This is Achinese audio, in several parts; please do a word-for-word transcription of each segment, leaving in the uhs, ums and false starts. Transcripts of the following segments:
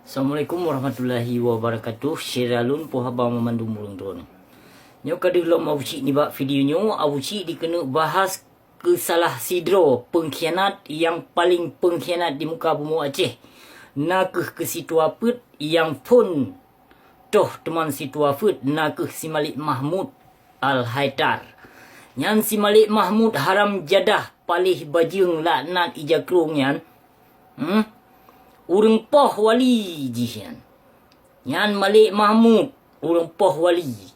Assalamualaikum warahmatullahi wabarakatuh. Syedara lôn, peue haba banmandum ureuëng droeneuh. Nyoe ka deuh lom Abusyik nibak video nyoe, Abusyik dikeuneuk bahas keu salah sidroe peungkhianat nyang paleng peungkhianat di muka bumoe Aceh, na kheueh keu si tuha peuet nyang phon toh teuma si tuha peuet, na kheueh si Malik Mahmud Al-Haitar. Nyan si Malik Mahmud haram jadah paléh bajeueng laknat ija krueng nyan, hmm? Ureuëng poh wali jih nyan. Nyan Malik Mahmud, ureuëng poh wali.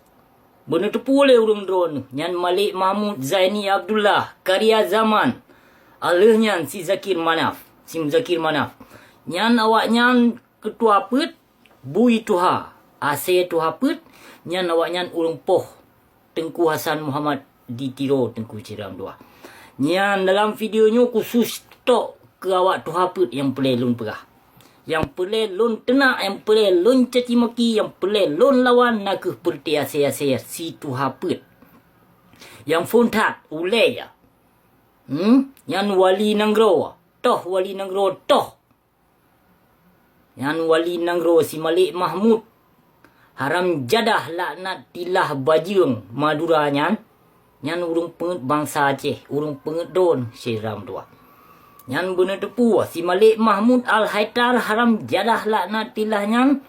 Beuneuteupeu lé ureuëng droeneuh, nyan Malik Mahmud Zaini Abdullah, karya zaman. Aleuh nyan si Zakir Manaf, si Muzakir Manaf. Nyan awaknyan keu tuha peuet, bui tuha, asée tuha peuet, nyan awaknyan ureuëng poh Teungku Hasan Muhammad di Tiro, Teungku, syedara meutuwah. Nyan dalam video nyoe khusus tok keu awak tuha peuet nyang peureulée lôn peugah. Nyang peureulée lôn teunak, nyang peureulée lôn caci maki, nyang peureulée lôn lawan na kheueh peureuté asée-asée si tuha peuet. Nyang phon that, ulée ya. Hmm? Nyan wali nanggroe, toh wali nanggroe, toh. Nyan wali nanggroe si Malik Mahmud. Haram jadah laknat tilah bajeueng Madura nyan. Nyan ureuëng peungeuet bansa Aceh, ureuëng peungeuet droen, syedara meutuwah. Nyan beuneuteupeu si Malik Mahmud Al-Haitar haram jadah laknat tilah nyan.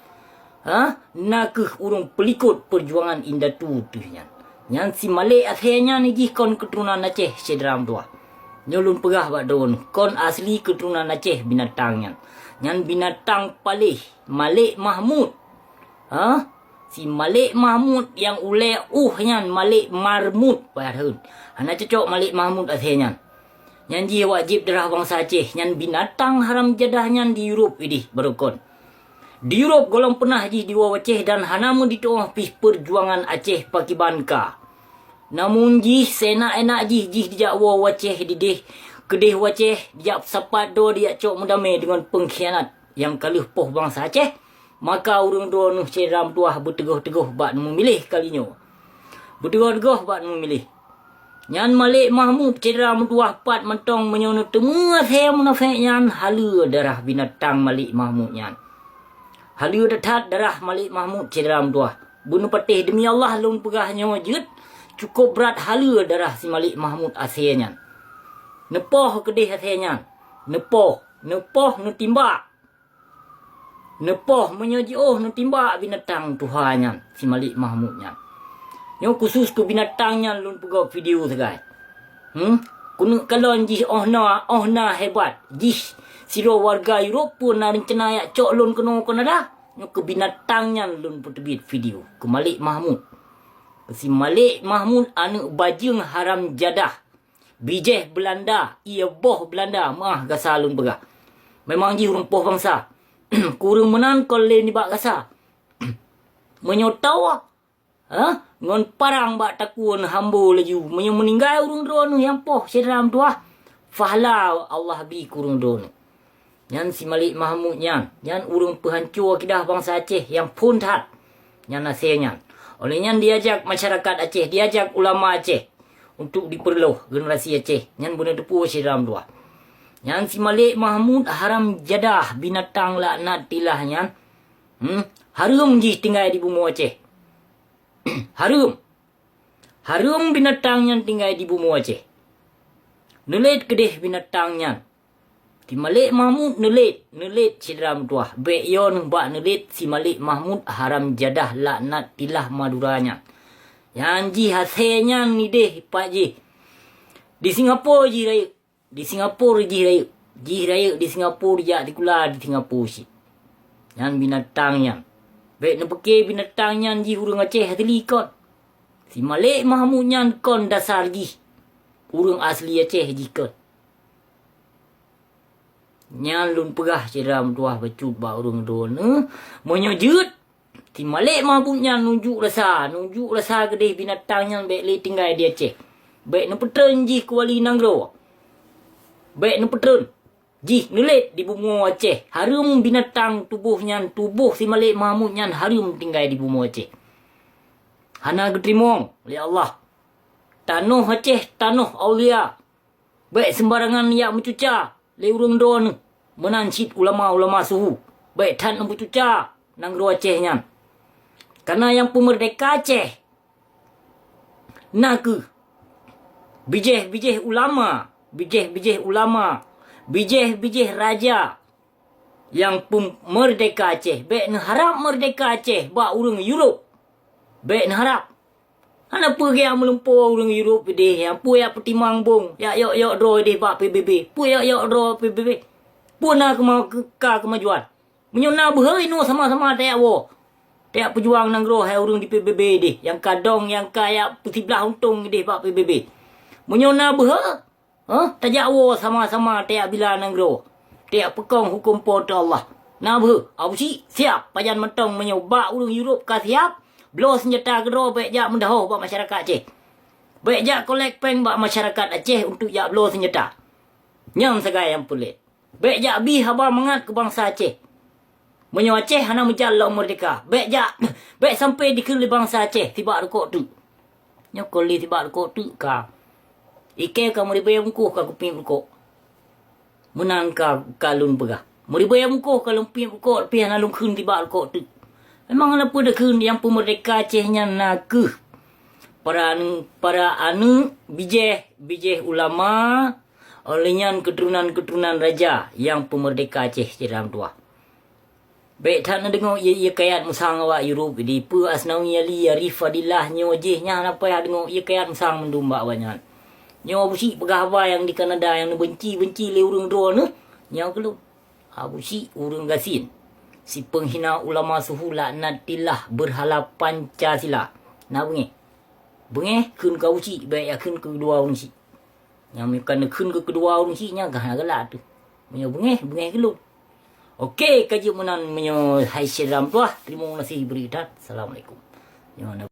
Ha? Na kheueh ureuëng peulikot peujuangan indatu teuh nyan. Nyan si Malik asée nyan jih kon keuturonan Aceh, syedara meutuwah. Nyoe lôn peugah bak droen, kon asli keuturonan Aceh binatang nyan. Nyan binatang paléh, Malik Mahmud. Ha? Si Malik Mahmud nyang ulée uh nyan Malik Marmut, padahai hana cocok Malik Mahmud asée nyan. Nyan jih awak jieb darah bansa Aceh, nyan binatang haram jadah nyan di Europe idih barokon. Di Europe gohlom peunah jih diwoe u Aceh dan hana meudituoh pih peujuangan Aceh pakiban ka. Namun jih seunak-enak jih, jih dijak woe u Aceh dideh, keudeh u Aceh dijak sapat droe dijak cok meudamé deungon peungkhianat nyang ka lheueh poh bansa Aceh. Maka ureuëng droeneuh syedara meutuwah beuteugôh-teugôh bak neumumiléh kali nyoe. Beuteugôh-teugôh bak neumumiléh. Nyan Malik Mahmud syedara meutuwah pat mantong meunyoe neuteumé asée munafék nyan haleue darah binatang Malik Mahmud nyan. Haleue that-that darah Malik Mahmud syedara meutuwah. Beuneupatéh deumi Allah lôn peugah nyoe jeuet, cukôp brat haleue darah si Malik Mahmud asée nyan. Neupoh keudeh asée nyan. Neupoh, neupoh neutimbak. Neupoh meunyoe jiôh neutimbak binatang tuha nyan, si Malik Mahmud nyan. Nyoe khusus keu binatang nyan lôn peugah video sagai. Hmm? Keuneuk kalon jih óh na, óh na hebat. Jih sidroe warga Europe pun na reuncana jak cok lôn keunoe Kanada. Nyoe keu binatang nyan lôn peuteubiet video. Keu Malik Mahmud. Keu si Malik Mahmud aneuëk bajeueng haram jadah. Bijéh Beulanda, ié boh Beulanda, meuah gasa lôn peugah. Memang jih ureuëng poh bansa. Keu ureuëng meunan kon lé nibak gasa. Meunyoe tawa, ha? Ngon parang bak takue neuhambo laju. Meunyoe meuninggai ureuëng droeneuh nyang poh syedara meutuwah, fahla Allah bi keu ureuëng droeneuh. Nyan si Malik Mahmud nyan, nyan ureuëng peuhanco akidah bansa Aceh nyang phon that. Nyan asée nyan. Oleh nyan diajak masyarakat Aceh, diajak ulama Aceh untuk dipeureuloh generasi Aceh. Nyan beuneuteupeu syedara meutuwah. Nyan si Malik Mahmud haram jadah binatang laknat tilah nyan. Hmm? Hareuem jih tinggai di bumoe Aceh. Hareuem. Hareuem binatang nyan tinggai di bumoe Aceh. Neulét keudeh binatang nyan. Si Malik Mahmud neulét, neulét syedara meutuwah. Bék yo neuh bak neulét si Malik Mahmud haram jadah laknat tilah Madura nyan. Nyan jih asée nyan ideh pat jih. Di Singapura jih rayeuk. Di Singapura jih rayeuk. Jih rayeuk di Singapura, jak sikula di Singapura cit. Nyan binatang nyan. Bék neupiké binatang nyan jih ureuëng Aceh asli kon. Si Malik Mahmud nyan kon dasar jih ureuëng asli Aceh jih kon. Nyan lôn peugah syedara meutuwah bacut bak ureuëng droeneuh, meunyoe jeuet, si Malik Mahmud nyan nunjuk rasa, nunjuk rasa keudeh binatang nyan bék lé tinggai di Aceh. Bék neupeutreun jih keu wali nanggroe. Bék neupeutreun jih neulét di bumoe Aceh. Hareuem binatang tuboh nyan, tuboh si Malik Mahmud nyan hareuem tinggai di bumoe Aceh. Hana geuteurimong lé Allah. Tanoh Aceh, tanoh aulia. Bék seumbarangan jak meucuca lé ureuëng droeneuh, meunan cit ulama-ulama suhu. Bèk that neubeucuca nanggroe Aceh nyan. Kareuna nyang peumeurdeka Aceh na kheueh bijéh-bijéh ulama, bijéh-bijéh ulama, bijéh-bijéh raja nyang peumeurdeka Aceh. Bèk neuharab meurdeka Aceh bak ureueng Europe. Bèk neuharab. Hana peue geujak meulumpoe ureueng Europe idéh, nyang peue jak peutimang bông, jak yok-yok droe idéh bak P B B. Peue yok-yok droe P B B? Peue na keuma-, ka keumajuan? Meunyoe na beuhe, inoe sama-sama tajak woe. Tajak peujuang nanggroe hai ureueng di P B B idéh, nyang ka dong, nyang ka jak peusiblah untông idéh bak P B B. Meunyoe na beuhe, Hah? Tajak woe sama-sama tajak bila nanggroe. Tajak peukong huköm Po teu Allah. Na beuhe, Abusyik siap pajan mantong meunyoe bak ureueng Europe ka siap, bloe seunjata keudroe bèk jak meudahoh bak masyarakat Aceh. Bèk jak kolek péng bak masyarakat Aceh untuk jak bloe seunjata. Nyan sagai nyang peureulèe. Bèk jak bi haba mangat keu bansa Aceh. Meunyoe Aceh hana meujan lom meurdeka, bèk jak, bèk sampoe dikheun lé bansa Aceh sibak rukok teuk. Nyoe kon lé sibak rukok teuk ka. Ikèe ka meuribèe bungkôh ka kupiep rukok. Meunan ka, ka lôn peugah. Meuribèe bungkôh ka lôn piep rukok, tapi hana lôn kheun sibak rukok teuk. Memang hana peue takheun, nyang peumeurdeka Aceh nyan na kheueh para ane-, para aneuk bijéh, bijéh ulama, óh lheueh nyan keuturonan-keuturonan raja nyang peumeurdeka Aceh syedara meutuwah. Bèk that neudeungoe ie-ie kayat musang awak Europe di peue Asnawi Ali, Arif Fadillah nyoe jih nyan hana payah deungoe ie kayat musang mandum bak awaknyan. Nyoe Abusyik peugah haba nyang di Kanada nyang neubenci-benci lé ureueng droeneuh, nyoe keu lôn. Abusyik ureueng gasien, si peunghina ulama suhu laknatillah beurhala Pancasila. Na beungéh? Beungéh kheun keu Abusyik, bèk jak kheun keu keudua ureueng syik. Nyang meunyoe ka neukheun keu keudua ureueng syik nyan ka hana galak teuh. Meunyoe beungéh, beungéh keu lôn. Oke, ka jeuet meunan meunyoe hai syedara meutuwah. Terima kasih beri that. Assalamualaikum. Nyoe na